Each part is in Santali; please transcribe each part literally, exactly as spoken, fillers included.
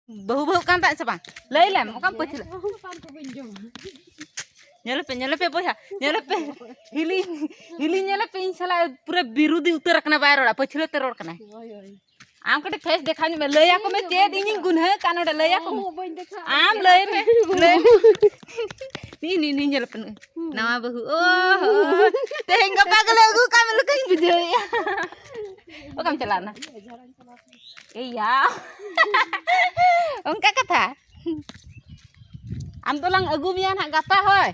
ᱵᱟᱹᱦᱩ ᱵᱟᱹᱦᱩᱜ ᱠᱟᱱ ᱛᱟᱦᱮᱸᱫ ᱥᱮ ᱵᱟᱝ? ᱞᱟᱹᱭ ᱞᱮᱢ, ᱚᱠᱟᱢ ᱯᱟᱹᱪᱷᱞᱟᱹ? ᱧᱮᱞᱮᱯᱮ, ᱧᱮᱞᱮᱯᱮ ᱵᱚᱭᱦᱟ, ᱧᱮᱞᱮᱯᱮ, ᱦᱤᱞᱤ, ᱦᱤᱞᱤ ᱧᱮᱞᱮᱯᱮ, ᱤᱧ ᱥᱟᱞᱟᱜ ᱯᱩᱨᱟᱹ ᱵᱤᱨᱩᱫᱷᱤ ᱩᱛᱟᱹᱨ ᱟᱠᱟᱱᱟ, ᱵᱟᱭ ᱨᱚᱲᱟ, ᱯᱟᱹᱪᱷᱞᱟᱹ ᱛᱮ ᱨᱚᱲ ᱠᱟᱱᱟᱭ᱾ ᱦᱳᱭ, ᱦᱳᱭ᱾ ᱟᱢ ᱠᱟᱹᱴᱤᱡ ᱯᱷᱮᱥ ᱫᱮᱠᱷᱟᱣ ᱧᱚᱜ ᱢᱮ, ᱞᱟᱹᱭ ᱟᱠᱚ ᱢᱮ, ᱪᱮᱫ ᱤᱧᱤᱧ ᱜᱩᱱᱦᱟᱹ ᱠᱟᱱ ᱱᱚᱰᱮ, ᱞᱟᱹᱭ ᱟᱠᱚ ᱢᱮ᱾ ᱚ, ᱵᱟᱹᱧ ᱫᱮᱠᱷᱟᱣ ᱟᱢ ᱞᱟᱹᱭ ᱢᱮ, ᱞᱟᱹᱭ ᱢᱮ᱾ ᱱᱤ, ᱱᱤ, ᱱᱤ, ᱧᱮᱞ ᱯᱮ ᱱᱩᱭ᱾ ᱦᱩᱸ᱾ ᱱᱟᱣᱟ ᱵᱟᱹᱦᱩ, ᱚ ᱦᱚ, ᱛᱮᱦᱮᱧ ᱜᱟᱯᱟ ᱜᱮᱞᱮ ᱟᱹᱜᱩ ᱠᱟᱜ ᱢᱮ, ᱞᱮᱠᱟᱧ ᱵᱩᱡᱷᱟᱹᱣᱮᱫᱼᱟ᱾ ᱚᱠᱟᱢ ᱪᱟᱞᱟᱣᱱᱟ? ᱮᱭᱟ᱾ ᱚᱱᱠᱟ ᱠᱟᱛᱷᱟ᱾ ᱟᱢ ᱫᱚᱞᱟᱝ ᱟᱹᱜᱩ ᱢᱮᱭᱟ ᱱᱟᱦᱟᱜ ᱜᱟᱯᱟ, ᱦᱳᱭ᱾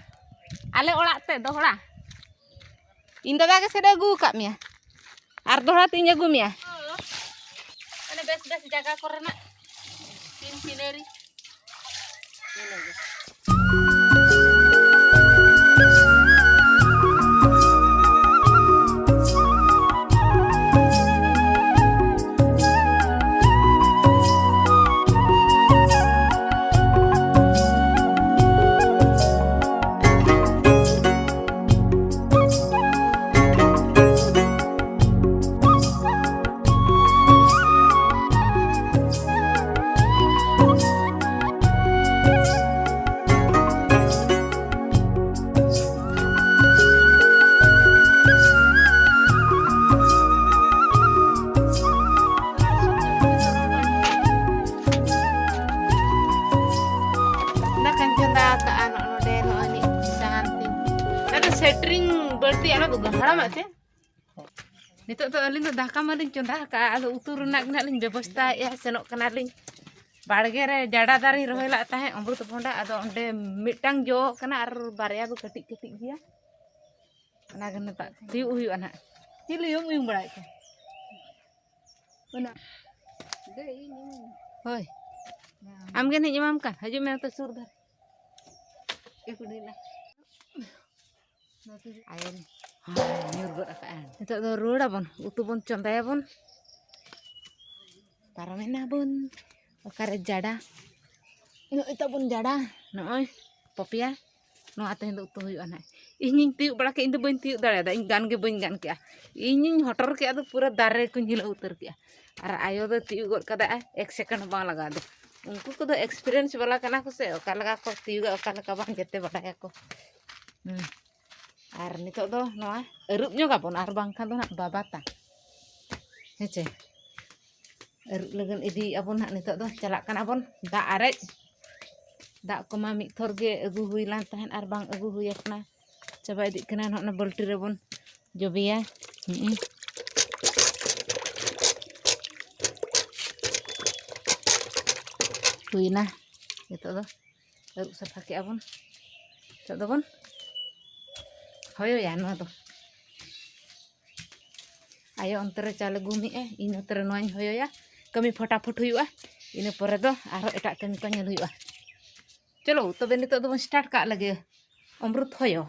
ᱟᱞᱮ ᱚᱲᱟᱜ ᱛᱮ ᱫᱚᱦᱲᱟ᱾ ᱤᱧ ᱫᱟᱫᱟ ᱜᱮ ᱥᱮᱫ ᱮ ᱟᱹᱜᱩ ᱟᱠᱟᱫ ᱢᱮᱭᱟ᱾ ᱟᱨ ᱫᱚᱦᱲᱟ ᱛᱮ ᱤᱧ ᱟᱹᱜᱩ ᱢᱮᱭᱟ᱾ ᱢᱟᱱᱮ ᱵᱮᱥ ᱵᱮᱥ ᱡᱟᱭᱜᱟ ᱠᱚᱨᱮᱱᱟᱜ ᱥᱤᱱ ᱥᱤᱱᱟᱹᱨᱤ᱾ ᱫᱟᱠᱟᱧ ᱪᱚᱸᱫᱟ ᱟᱠᱟᱫᱼᱟ ᱱᱚᱜᱼᱚ ᱱᱚᱰᱮ, ᱱᱚᱜᱼᱚᱭ ᱱᱤᱡ ᱥᱟᱦᱟᱱ ᱛᱤᱧ᱾ ᱟᱫᱚ ᱥᱮᱴᱨᱤᱝ ᱵᱟᱹᱲᱛᱤ ᱟᱞᱚ ᱫᱚ ᱦᱟᱲᱟᱢᱟᱜ ᱪᱮ? ᱱᱤᱛᱚᱜ ᱫᱚ ᱟᱹᱞᱤᱧ ᱫᱚ ᱫᱟᱠᱟ ᱢᱟᱞᱤᱧ ᱪᱚᱸᱫᱟ ᱟᱠᱟᱫᱼᱟ, ᱟᱫᱚ ᱩᱛᱩ ᱨᱮᱱᱟᱜ ᱜᱮ ᱱᱟᱜ ᱞᱤᱧ ᱵᱮᱵᱚᱥᱛᱟᱭᱮᱫᱼᱟ᱾ ᱥᱮᱱᱚᱜ ᱠᱟᱱᱟᱞᱤᱧ ᱵᱟᱲᱜᱮ ᱨᱮ, ᱡᱟᱰᱟ ᱫᱟᱨᱮᱧ ᱨᱚᱦᱚᱭ ᱞᱟᱜ ᱛᱟᱦᱮᱸᱫ ᱚᱢᱨᱩᱛ ᱵᱷᱚᱸᱰᱟ, ᱟᱫᱚ ᱚᱸᱰᱮ ᱢᱤᱫᱴᱟᱝ ᱡᱚ ᱠᱟᱱᱟ ᱟᱨ ᱵᱟᱨᱭᱟ ᱫᱚ ᱠᱟᱹᱴᱤᱡ ᱠᱟᱹᱴᱤᱡ ᱜᱮᱭᱟ᱾ ᱚᱱᱟᱜᱮ ᱱᱤᱛᱚᱜ ᱛᱤᱭᱳᱜ ᱦᱩᱭᱩᱜᱼᱟ ᱱᱟᱜ᱾ ᱪᱤᱞᱤ ᱩᱭᱩᱝ ᱩᱭᱩᱝ ᱵᱟᱲᱟᱭᱮᱫ ᱠᱚᱣᱟ? ᱚᱱᱟ᱾ ᱦᱳᱭ᱾ ᱟᱢᱜᱮ ᱱᱟᱜ ᱮᱢᱟᱢ ᱠᱟᱱ, ᱦᱤᱡᱩᱜ ᱢᱮ ᱱᱚᱛᱮ ᱥᱩᱨ ᱫᱷᱟᱨᱮ᱾ ᱟᱭᱳ ᱧᱩᱨ ᱜᱚᱫ ᱟᱠᱟᱫᱼᱟ᱾ ᱱᱤᱛᱚᱜ ᱫᱚ ᱨᱩᱣᱟᱹᱲ ᱟᱵᱚᱱ, ᱩᱛᱩ ᱵᱚᱱ ᱪᱚᱸᱫᱟᱭᱟᱵᱚᱱ᱾ ᱯᱟᱨᱚᱢᱮᱱᱟ ᱵᱚᱱ᱾ ᱚᱠᱟᱨᱮ ᱡᱟᱰᱟ? ᱱᱚᱜᱼᱚᱭ ᱛᱟᱵᱚᱱ ᱡᱟᱰᱟ᱾ ᱱᱚᱜᱼᱚᱭ ᱯᱚᱯᱤᱭᱟ᱾ ᱱᱚᱣᱟ ᱛᱮᱦᱮᱧ ᱫᱚ ᱩᱛᱩ ᱦᱩᱭᱩᱜᱼᱟ ᱱᱟᱦᱟᱜ᱾ ᱤᱧᱤᱧ ᱛᱤᱭᱳᱜ ᱵᱟᱲᱟ ᱠᱮᱫ, ᱤᱧ ᱫᱚ ᱵᱟᱹᱧ ᱛᱤᱭᱳᱜ ᱫᱟᱲᱮᱭᱟᱫᱟ, ᱤᱧ ᱜᱟᱱ ᱜᱮ ᱵᱟᱹᱧ ᱜᱟᱱ ᱠᱮᱜᱼᱟ᱾ ᱤᱧᱤᱧ ᱦᱚᱴᱚᱨ ᱠᱮᱜᱼᱟ, ᱟᱫᱚ ᱯᱩᱨᱟᱹ ᱫᱟᱨᱮ ᱠᱚᱧ ᱦᱤᱞᱟᱹᱣ ᱩᱛᱟᱹᱨ ᱠᱮᱜᱼᱟ᱾ ᱟᱨ ᱟᱭᱳ ᱫᱚ ᱛᱤᱭᱳᱜ ᱜᱚᱫ ᱠᱟᱫᱟᱭ, ᱮᱠ ᱥᱮᱠᱮᱱᱰ ᱦᱚᱸ ᱵᱟᱝ ᱞᱟᱜᱟᱣ ᱟᱫᱮ᱾ ᱩᱱᱠᱩ ᱠᱚᱫᱚ ᱮᱠᱥᱯᱤᱨᱤᱭᱮᱱᱥ ᱵᱟᱞᱟ ᱠᱟᱱᱟ ᱠᱚ ᱥᱮ, ᱚᱠᱟ ᱞᱮᱠᱟ ᱠᱚ ᱛᱤᱭᱩᱜᱟ, ᱚᱠᱟ ᱞᱮᱠᱟ ᱵᱟᱝ, ᱡᱚᱛᱚ ᱵᱟᱰᱟᱭᱟᱠᱚ᱾ ᱦᱩᱸ᱾ ᱟᱨ ᱱᱤᱛᱚᱜ ᱫᱚ ᱱᱚᱣᱟ ᱟᱹᱨᱩᱵ ᱧᱚᱜ ᱟᱵᱚᱱ, ᱟᱨ ᱵᱟᱝᱠᱷᱟᱱ ᱫᱚ ᱱᱟᱦᱟᱜ ᱵᱟᱵᱟᱛᱟ᱾ ᱦᱮᱸ ᱪᱮ? ᱟᱹᱨᱩᱵ ᱞᱟᱹᱜᱤᱫ ᱤᱫᱤᱭᱮᱫᱼᱟ ᱵᱚᱱ ᱱᱟᱦᱟᱜ᱾ ᱱᱤᱛᱚᱜ ᱫᱚ ᱪᱟᱞᱟᱜ ᱠᱟᱱᱟ ᱵᱚᱱ ᱫᱟᱜ ᱟᱨᱮᱡ᱾ ᱫᱟᱜ ᱠᱚᱢᱟ ᱢᱤᱫ ᱛᱷᱚᱨ ᱜᱮ ᱟᱹᱜᱩ ᱦᱩᱭ ᱞᱮᱱ ᱛᱟᱦᱮᱸᱫ, ᱟᱨ ᱵᱟᱝ ᱟᱹᱜᱩ ᱦᱩᱭ ᱟᱠᱟᱱᱟ᱾ ᱪᱟᱵᱟ ᱤᱫᱤᱜ ᱠᱟᱱᱟ᱾ ᱱᱚᱜᱼᱚ ᱱᱟ ᱵᱟᱹᱞᱴᱤ ᱨᱮᱵᱚᱱ ᱡᱚᱵᱮᱭᱟ᱾ ᱦᱩᱸ᱾ ᱦᱩᱭᱱᱟ᱾ ᱱᱤᱛᱚᱜ ᱫᱚ ᱟᱹᱨᱩᱵ ᱥᱟᱯᱷᱟ ᱠᱮᱜᱼᱟ ᱵᱚᱱ᱾ ᱱᱤᱛᱚᱜ ᱫᱚᱵᱚᱱ ᱦᱚᱭᱚᱭᱟ ᱱᱚᱣᱟ ᱫᱚ᱾ ᱟᱭᱳ ᱚᱱᱛᱮ ᱨᱮ ᱪᱟᱣᱞᱮ ᱜᱩᱢᱮᱜᱼᱟ, ᱤᱧ ᱱᱚᱛᱮ ᱨᱮ ᱱᱚᱣᱟᱧ ᱦᱚᱭᱚᱭᱟ᱾ ᱠᱟᱹᱢᱤ ᱯᱷᱚᱴᱟᱯᱷᱚᱴ ᱦᱩᱭᱩᱜᱼᱟ, ᱤᱱᱟᱹ ᱯᱚᱨᱮ ᱫᱚ ᱟᱨᱦᱚᱸ ᱮᱴᱟᱜ ᱠᱟᱹᱢᱤ ᱠᱚ ᱧᱮᱞ ᱦᱩᱭᱩᱜᱼᱟ᱾ ᱪᱚᱞᱚ, ᱛᱚᱵᱮ ᱱᱤᱛᱚᱜ ᱫᱚᱵᱚᱱ ᱥᱴᱟᱨᱴ ᱠᱟᱜ ᱞᱮᱜᱮ ᱚᱢᱨᱩᱛ ᱦᱚᱭᱚ᱾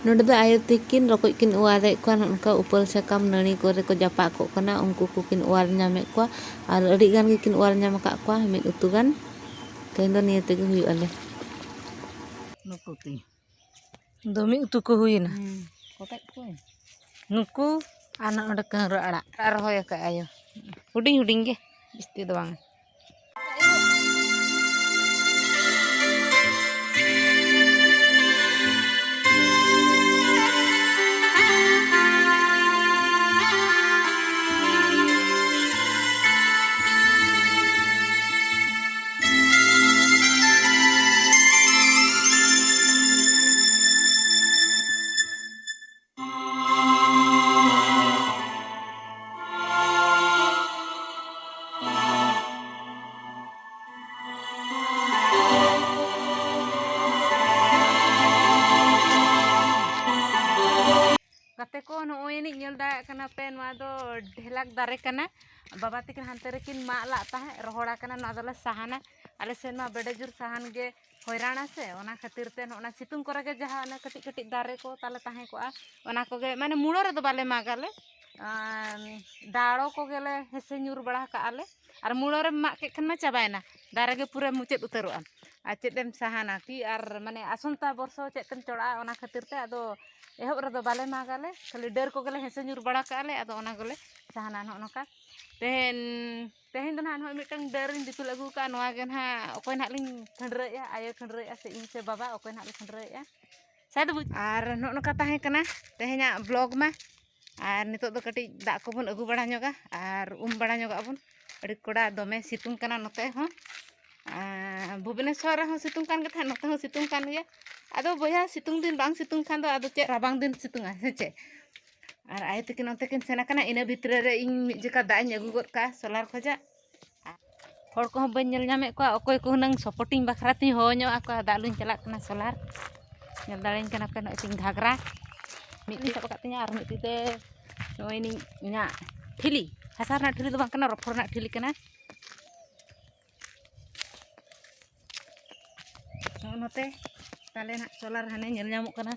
ᱱᱚᱰᱮ ᱫᱚ ᱟᱭᱳ ᱛᱤᱠᱤᱱ ᱨᱚᱠᱚᱡ ᱠᱤᱱ ᱚᱣᱟᱨᱮᱫ ᱠᱚᱣᱟ᱾ ᱱᱚᱜᱼᱚ ᱱᱚᱝᱠᱟ ᱩᱯᱟᱹᱞ ᱥᱟᱠᱟᱢ ᱱᱟᱹᱲᱤ ᱠᱚᱨᱮ ᱠᱚ ᱡᱟᱯᱟᱜ ᱠᱚᱜ ᱠᱟᱱᱟ, ᱩᱱᱠᱩ ᱠᱚᱠᱤᱱ ᱚᱣᱟᱨ ᱧᱟᱢᱮᱫ ᱠᱚᱣᱟ᱾ ᱟᱨ ᱟᱹᱰᱤ ᱜᱟᱱ ᱜᱮᱠᱤᱱ ᱚᱣᱟᱨ ᱧᱟᱢ ᱟᱠᱟᱫ ᱠᱚᱣᱟ, ᱢᱤᱫ ᱩᱛᱩ ᱜᱟᱱ᱾ ᱛᱮᱦᱮᱧ ᱫᱚ ᱱᱤᱭᱟᱹ ᱛᱮᱜᱮ ᱦᱩᱭᱩᱜ ᱟᱞᱮ᱾ ᱱᱩᱠᱩ ᱛᱤᱧ᱾ ᱫᱚᱢᱮ ᱩᱛᱩ ᱠᱚ ᱦᱩᱭᱮᱱᱟ᱾ ᱦᱩᱸ, ᱠᱚᱴᱮᱡ ᱠᱚ᱾ ᱱᱩᱠᱩ ᱟᱨ ᱱᱚᱜᱼᱚ ᱱᱚᱰᱮ ᱠᱟᱹᱣᱨᱟᱹ ᱟᱲᱟᱜ᱾ ᱟᱨ ᱨᱚᱦᱚᱭ ᱟᱠᱟᱫ ᱟᱭᱳ᱾ ᱦᱩᱰᱤᱧ ᱦᱩᱰᱤᱧ ᱜᱮ, ᱡᱟᱹᱥᱛᱤ ᱫᱚ ᱵᱟᱝ᱾ ᱜᱟᱛᱮ ᱠᱚ, ᱱᱚᱜᱼᱚᱭ ᱟᱹᱱᱤᱡ ᱧᱮᱞ ᱫᱟᱲᱮᱭᱟᱜ ᱠᱟᱱᱟ ᱯᱮ, ᱱᱚᱣᱟ ᱫᱚ ᱰᱷᱮᱞᱟᱠ ᱫᱟᱨᱮ ᱠᱟᱱᱟ᱾ ᱵᱟᱵᱟ ᱛᱟᱹᱠᱤᱱ ᱦᱟᱱᱛᱮ ᱨᱮᱠᱤᱱ ᱢᱟᱜ ᱞᱟᱜ ᱛᱟᱦᱮᱸᱫ, ᱨᱚᱦᱚᱲ ᱟᱠᱟᱱᱟ, ᱱᱚᱣᱟ ᱫᱚᱞᱮ ᱥᱟᱦᱟᱱᱟ᱾ ᱟᱞᱮ ᱥᱮᱫ ᱢᱟ ᱵᱮᱰᱮ ᱡᱳᱨ ᱥᱟᱦᱟᱱ ᱜᱮ ᱦᱚᱭᱨᱟᱱᱟ ᱥᱮ, ᱚᱱᱟ ᱠᱷᱟᱹᱛᱤᱨ ᱛᱮ ᱱᱚᱜᱼᱚ ᱱᱟ ᱥᱤᱛᱩᱝ ᱠᱚᱨᱮ ᱜᱮ ᱡᱟᱦᱟᱸ ᱚᱱᱟ ᱠᱟᱹᱴᱤᱡ ᱠᱟᱹᱴᱤᱡ ᱫᱟᱨᱮ ᱠᱚ ᱛᱟᱞᱮ ᱛᱟᱦᱮᱸ ᱠᱚᱜᱼᱟ, ᱚᱱᱟ ᱠᱚᱜᱮ, ᱢᱟᱱᱮ, ᱢᱩᱲᱟᱹ ᱨᱮᱫᱚ ᱵᱟᱞᱮ ᱢᱟᱜᱽ ᱟᱞᱮ, ᱟᱨ ᱰᱟᱲᱚ ᱠᱚᱜᱮ ᱞᱮ ᱦᱮᱸᱥᱮ ᱧᱩᱨ ᱵᱟᱲᱟ ᱠᱟᱜᱼᱟ ᱞᱮ᱾ ᱟᱨ ᱢᱩᱲᱟᱹ ᱨᱮᱢ ᱢᱟᱜ ᱠᱮᱫ ᱠᱷᱟᱱ ᱢᱟ ᱪᱟᱵᱟᱭᱮᱱᱟ, ᱫᱟᱨᱮ ᱜᱮ ᱯᱩᱨᱟᱹ ᱢᱩᱪᱟᱹᱫ ᱩᱛᱟᱹᱨᱚᱜᱼᱟ᱾ ᱟᱨ ᱪᱮᱫ ᱮᱢ ᱥᱟᱦᱟᱱᱟ ᱠᱤ? ᱟᱨ, ᱢᱟᱱᱮ, ᱟᱥᱚᱱᱛᱟ ᱵᱚᱨᱥᱚ ᱪᱮᱫ ᱛᱮᱢ ᱪᱚᱲᱟᱜᱼᱟ, ᱚᱱᱟ ᱠᱷᱟᱹᱛᱤᱨ ᱛᱮ ᱟᱫᱚ ᱮᱦᱚᱵ ᱨᱮᱫᱚ ᱵᱟᱞᱮ ᱢᱟᱜᱽ ᱟᱞᱮ, ᱠᱷᱟᱹᱞᱤ ᱰᱟᱹᱨ ᱠᱚᱜᱮ ᱞᱮ ᱦᱮᱸᱥᱮ ᱧᱩᱨ ᱵᱟᱲᱟ ᱠᱟᱜᱼᱟ ᱞᱮ, ᱟᱫᱚ ᱚᱱᱟ ᱜᱮᱞᱮ ᱥᱟᱦᱟᱱᱟ᱾ ᱱᱚᱜᱼᱚ ᱱᱚᱝᱠᱟ ᱛᱮᱦᱮᱧ, ᱛᱮᱦᱮᱧ ᱫᱚ ᱱᱟᱦᱟᱜ ᱱᱚᱜᱼᱚᱭ ᱢᱤᱫᱴᱟᱝ ᱰᱟᱹᱨ ᱤᱧ ᱫᱤᱯᱤᱞ ᱟᱹᱜᱩ ᱠᱟᱜᱼᱟ᱾ ᱱᱚᱣᱟ ᱜᱮ ᱱᱟᱦᱟᱜ ᱚᱠᱚᱭ ᱱᱟᱦᱟᱜ ᱞᱤᱧ ᱠᱷᱟᱹᱱᱰᱨᱟᱹᱣᱮᱫᱼᱟ, ᱟᱭᱳ ᱠᱷᱟᱹᱱᱰᱨᱟᱹᱣᱮᱫᱼᱟ ᱥᱮ ᱤᱧ ᱥᱮ ᱵᱟᱵᱟ, ᱚᱠᱚᱭ ᱱᱟᱦᱟᱜ ᱞᱮ ᱠᱷᱟᱹᱱᱰᱨᱟᱹᱣᱮᱫᱼᱟ? ᱥᱟᱭ ᱫᱚ ᱵᱩᱡᱽ᱾ ᱟᱨ ᱱᱚᱜᱼᱚ ᱱᱚᱝᱠᱟ ᱛᱟᱦᱮᱸ ᱠᱟᱱᱟ ᱛᱮᱦᱮᱧᱟᱜ vlog ᱢᱟ᱾ ᱟᱨ ᱱᱤᱛᱚᱜ ᱫᱚ ᱠᱟᱹᱴᱤᱡ ᱫᱟᱜ ᱠᱚᱵᱚᱱ ᱟᱹᱜᱩ ᱵᱟᱲᱟ ᱧᱚᱜᱟ ᱟᱨ ᱩᱢ ᱵᱟᱲᱟ ᱧᱚᱜᱟᱜ ᱟᱵᱚᱱ᱾ ᱟᱹᱰᱤ ᱠᱚᱲᱟ ᱫᱚᱢᱮ ᱥᱤᱛᱩᱝ ᱠᱟᱱᱟ ᱱᱚᱛᱮ ᱦᱚᱸ᱾ ᱟᱨ ᱵᱷᱩᱵᱽᱱᱮᱥᱣᱚᱨ ᱨᱮᱦᱚᱸ ᱥᱤᱛᱩᱝ ᱠᱟᱱ ᱜᱮ ᱛᱟᱦᱮᱸᱫ, ᱱᱚᱛᱮ ᱦᱚᱸ ᱥᱤᱛᱩᱝ ᱠᱟᱱ ᱜᱮᱭᱟ᱾ ᱟᱫᱚ ᱵᱚᱭᱦᱟ, ᱥᱤᱛᱩᱝ ᱫᱤᱱ ᱵᱟᱝ ᱥᱤᱛᱩᱝ ᱠᱷᱟᱱ ᱫᱚ ᱟᱫᱚ ᱪᱮᱫ ᱨᱟᱵᱟᱝ ᱫᱤᱱ ᱥᱤᱛᱩᱝᱟ, ᱦᱮᱸ ᱪᱮ? ᱟᱨ ᱟᱭᱳ ᱛᱟᱹᱠᱤᱱ ᱚᱱᱛᱮ ᱠᱤᱱ ᱥᱮᱱ ᱟᱠᱟᱱᱟ, ᱤᱱᱟᱹ ᱵᱷᱤᱛᱨᱤ ᱨᱮ ᱤᱧ ᱢᱤᱫ ᱡᱚᱠᱷᱟ ᱫᱟᱜ ᱤᱧ ᱟᱹᱜᱩ ᱜᱚᱫ ᱠᱟᱜᱼᱟ ᱥᱳᱞᱟᱨ ᱠᱷᱚᱡᱟᱜ᱾ ᱦᱚᱲ ᱠᱚᱦᱚᱸ ᱵᱟᱹᱧ ᱧᱮᱞ ᱧᱟᱢᱮᱫ ᱠᱚᱣᱟ, ᱚᱠᱚᱭ ᱠᱚ ᱦᱩᱱᱟᱹᱝ supporting ᱵᱟᱠᱷᱨᱟ ᱛᱤᱧ ᱦᱚᱦᱚ ᱧᱚᱜ ᱟᱠᱚᱣᱟ᱾ ᱫᱟᱜ ᱞᱩᱧ ᱪᱟᱞᱟᱜ ᱠᱟᱱᱟ ᱥᱳᱞᱟᱨ᱾ ᱧᱮᱞ ᱫᱟᱲᱮᱭᱟᱹᱧ ᱠᱟᱱᱟ ᱯᱮ, ᱱᱚᱜᱼᱚᱭ ᱛᱤᱧ ᱜᱷᱟᱜᱽᱨᱟ, ᱢᱤᱫ ᱛᱤᱧ ᱥᱟᱵ ᱟᱠᱟᱫ ᱛᱤᱧᱟ ᱟᱨ ᱢᱤᱫ ᱛᱤ ᱛᱮ ᱱᱚᱜᱼᱚᱭ ᱱᱤᱧ ᱤᱧᱟᱹᱜ ᱴᱷᱤᱞᱤ, ᱦᱟᱥᱟ ᱨᱮᱱᱟᱜ ᱴᱷᱤᱞᱤ ᱫᱚ ᱵᱟᱝ ᱠᱟᱱᱟ, ᱨᱚᱯᱷᱚᱨ ᱨᱮᱱᱟᱜ ᱴᱷᱤᱞᱤ ᱠᱟᱱᱟ᱾ ᱱᱚᱜᱼᱚ ᱱᱚᱛᱮ ᱛᱟᱞᱮ ᱱᱟᱜ ᱥᱳᱞᱟᱨ ᱦᱟᱱᱮ ᱧᱮᱞ ᱧᱟᱢᱚᱜ ᱠᱟᱱᱟ,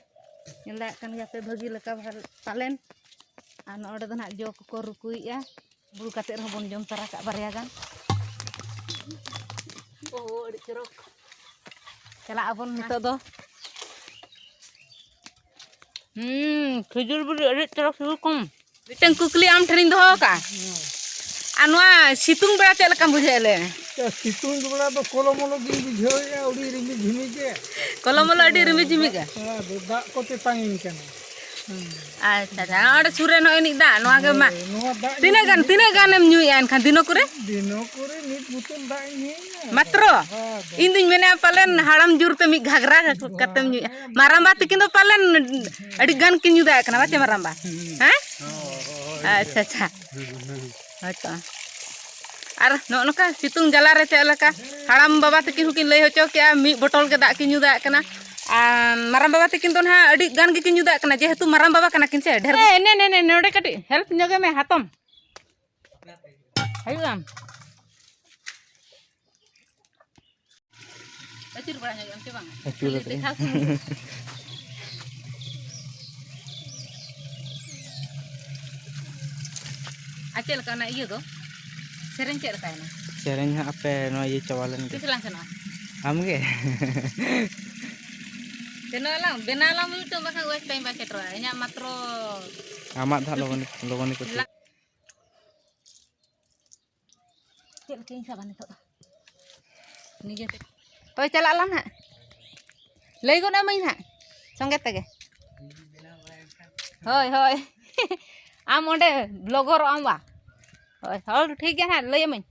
ᱧᱮᱞ ᱫᱟᱲᱮᱭᱟᱜ ᱠᱟᱱ ᱜᱮᱭᱟ ᱯᱮ ᱵᱷᱟᱹᱜᱤ ᱞᱮᱠᱟ ᱵᱷᱟᱞ-, ᱯᱟᱞᱮᱱ᱾ ᱟᱨ ᱱᱚᱜᱼᱚ ᱱᱚᱰᱮ ᱫᱚ ᱱᱟᱜ ᱡᱚ ᱠᱚᱠᱚ ᱨᱩᱠᱩᱭᱮᱫᱼᱟ, ᱵᱩᱲᱩ ᱠᱟᱛᱮ ᱨᱮᱦᱚᱸ ᱵᱚᱱ ᱡᱚᱢ ᱛᱟᱨᱟ ᱠᱟᱜ ᱵᱟᱨᱭᱟ ᱜᱟᱱ᱾ ᱳ, ᱟᱹᱰᱤ ᱪᱚᱨᱚᱠ᱾ ᱪᱟᱞᱟᱜ ᱟᱵᱚᱱ ᱱᱤᱛᱚᱜ ᱫᱚ᱾ ᱦᱩᱸ, ᱠᱷᱤᱡᱩᱨ ᱵᱤᱞᱤ ᱟᱹᱰᱤ ᱪᱚᱨᱚᱠ ᱥᱤᱵᱤᱞ ᱠᱟᱱᱟ᱾ ᱢᱤᱫᱴᱟᱝ ᱠᱩᱠᱞᱤ ᱟᱢ ᱴᱷᱮᱱᱤᱧ ᱫᱚᱦᱚ ᱟᱠᱟᱫᱼᱟ᱾ ᱟᱨ ᱱᱚᱣᱟ ᱥᱤᱛᱩᱝ ᱵᱮᱲᱟ ᱪᱮᱫ ᱞᱮᱠᱟᱢ ᱵᱩᱡᱷᱟᱹᱣ ᱞᱮ? ᱥᱤᱛᱩᱝ ᱵᱮᱲᱟ ᱫᱚ ᱠᱚᱞᱚᱢᱚᱞᱚ ᱜᱤᱧ ᱵᱩᱡᱷᱟᱹᱣᱮᱫᱼᱟ, ᱟᱹᱰᱤ ᱨᱤᱢᱤᱡ ᱡᱷᱤᱢᱤᱡ ᱜᱮ᱾ ᱠᱚᱞᱚᱢᱚᱞᱚ ᱟᱹᱰᱤ ᱨᱤᱢᱤᱡ ᱡᱷᱤᱢᱤᱡ ᱜᱮ? ᱦᱮᱸ, ᱟᱫᱚ ᱫᱟᱜ ᱠᱚ ᱛᱮᱛᱟᱝᱤᱧ ᱠᱟᱱᱟ᱾ ᱦᱮᱸ᱾ ᱟᱪᱪᱷᱟ, ᱟᱪᱪᱷᱟ, ᱚᱸᱰᱮ ᱥᱩᱨ ᱨᱮ ᱱᱚᱜᱼᱚᱭ ᱱᱤᱡ ᱫᱟᱜ, ᱱᱚᱣᱟ ᱜᱮ ᱢᱟ᱾ ᱦᱳᱭ, ᱱᱚᱣᱟ ᱫᱟᱜ ᱛᱤᱱᱟᱹᱜ ᱜᱟᱱ, ᱧᱩ ᱛᱤᱱᱟᱹᱜ ᱜᱟᱱᱮᱢ ᱧᱩᱭᱮᱫᱼᱟ ᱮᱱᱠᱷᱟᱱ ᱫᱤᱱᱚ ᱠᱚᱨᱮ? ᱫᱤᱱᱚ ᱠᱚᱨᱮ ᱢᱤᱫ ᱵᱳᱛᱚᱞ ᱫᱟᱜ ᱤᱧ ᱧᱩᱭᱟ᱾ ᱢᱟᱛᱨᱚ? ᱦᱮᱸ, ᱫᱚ᱾ ᱤᱧ ᱫᱩᱧ ᱢᱮᱱᱮᱫᱼᱟ ᱯᱟᱞᱮᱱ ᱦᱟᱲᱟᱢ ᱡᱳᱨ ᱛᱮ ᱢᱤᱫ ᱜᱷᱟᱜᱽᱨᱟ ᱠᱟᱛᱮᱢ ᱧᱩᱭᱟ᱾ ᱵᱟᱝ᱾ ᱢᱟᱨᱟᱝᱵᱟ ᱛᱤᱠᱤᱱ ᱫᱚ ᱯᱟᱞᱮᱱ ᱟᱹᱰᱤ ᱜᱟᱱ ᱠᱤᱱ ᱧᱩ ᱫᱟᱲᱮᱭᱟᱜ ᱠᱟᱱᱟ, ᱵᱟᱪᱮ ᱢᱟᱨᱟᱝᱵᱟ? ᱦᱩᱸ᱾ ᱦᱮᱸ? ᱦᱳᱭ, ᱦᱳᱭ᱾ ᱟᱪᱪᱷᱟ, ᱟᱪᱪᱷᱟ᱾ ᱦᱩᱸ, ᱦᱩᱸ᱾ ᱦᱳᱭ ᱛᱚ᱾ ᱟᱨ ᱱᱚᱜᱼᱚ ᱱᱚᱝᱠᱟ ᱥᱤᱛᱩᱝ ᱡᱟᱞᱟ ᱨᱮ ᱪᱮᱫ ᱞᱮᱠᱟ ᱦᱟᱲᱟᱢ ᱵᱟᱵᱟ ᱛᱟᱹᱠᱤᱱ ᱦᱚᱸᱠᱤᱱ ᱞᱟᱹᱭ ᱦᱚᱪᱚ ᱠᱮᱜᱼᱟ, ᱢᱤᱫ ᱵᱚᱴᱚᱞ ᱜᱮ ᱫᱟᱜ ᱠᱤᱱ ᱧᱩ ᱫᱟᱲᱮᱭᱟᱜ ᱠᱟᱱᱟ᱾ ᱟᱨ ᱢᱟᱨᱟᱝ ᱵᱟᱵᱟ ᱛᱟᱹᱠᱤᱱ ᱫᱚ ᱱᱟᱦᱟᱜ ᱟᱹᱰᱤ ᱜᱟᱱ ᱜᱮᱠᱤᱱ ᱧᱩ ᱫᱟᱲᱮᱭᱟᱜ ᱠᱟᱱᱟ, ᱡᱮᱦᱮᱛᱩ ᱢᱟᱨᱟᱝ ᱵᱟᱵᱟ ᱠᱟᱱᱟ ᱠᱤᱱ ᱥᱮ, ᱰᱷᱮᱨ ᱮ, ᱱᱮ, ᱱᱮ, ᱱᱮ, ᱱᱚᱰᱮ ᱠᱟᱹᱴᱤᱡ help ᱧᱚᱜᱮ ᱢᱮ, ᱦᱟᱛᱚᱢ᱾ ᱦᱤᱡᱩᱜ ᱟᱢ᱾ ᱟᱹᱪᱩᱨ ᱵᱟᱲᱟ ᱧᱚᱜ ᱟᱢ ᱪᱮ ᱵᱟᱝ? ᱟᱹᱪᱩᱨ ᱠᱷᱟᱹᱞᱤ ᱠᱟᱛᱮ᱾ ᱫᱮᱠᱷᱟᱣ ᱥᱩᱢᱩᱝ᱾ ᱟᱨ ᱪᱮᱫ ᱞᱮᱠᱟ ᱚᱱᱟ ᱤᱭᱟᱹ ᱫᱚ? ᱥᱮᱨᱮᱧ ᱪᱮᱫ ᱞᱮᱠᱟᱭᱮᱱᱟ? ᱥᱮᱨᱮᱧ ᱦᱟᱸᱜ ᱟᱯᱮ ᱱᱚᱣᱟ ᱤᱭᱟᱹ ᱪᱟᱵᱟ ᱞᱮᱱ ᱜᱮ᱾ ᱛᱤᱥ ᱞᱟᱝ ᱥᱮᱱᱚᱜᱼᱟ? ᱟᱢ ᱜᱮ? ᱥᱮᱱᱚᱜ ᱟᱞᱟᱝ, ᱵᱮᱱᱟᱣ ᱟᱞᱟᱝ ᱢᱤᱫᱴᱟᱝ, ᱵᱟᱠᱷᱟᱱ waste time ᱵᱟᱭ ᱥᱮᱴᱮᱨᱚᱜᱼᱟ᱾ ᱤᱧᱟᱹᱜ ᱢᱟᱛᱨᱚ ᱟᱢᱟᱜ ᱫᱚ ᱦᱟᱸᱜ ᱞᱚᱜᱚᱱ, ᱞᱚᱜᱚᱱ ᱜᱮᱠᱚ ᱪᱮᱫ᱾ ᱪᱮᱫ ᱞᱮᱠᱟᱧ ᱥᱟᱵᱟ ᱱᱤᱛᱚᱜ ᱫᱚ? ᱱᱤᱡᱮ ᱛᱮ᱾ ᱦᱳᱭ, ᱪᱟᱞᱟᱜ ᱟᱞᱟᱝ ᱦᱟᱸᱜ, ᱞᱟᱹᱭ ᱜᱚᱫ ᱟᱹᱢᱟᱹᱧ ᱦᱟᱸᱜ ᱥᱚᱸᱜᱮ ᱛᱮᱜᱮ᱾ ᱦᱳᱭ, ᱦᱳᱭ᱾ ᱟᱢ ᱚᱸᱰᱮ ᱵᱞᱚᱜᱚᱨᱚᱜ ᱟᱢ ᱵᱟ? ᱦᱳᱭ, ᱦᱳᱭ, ᱴᱷᱤᱠ ᱜᱮᱭᱟ ᱦᱟᱸᱜ, ᱞᱟᱹᱭ ᱟᱹᱢᱟᱹᱧ᱾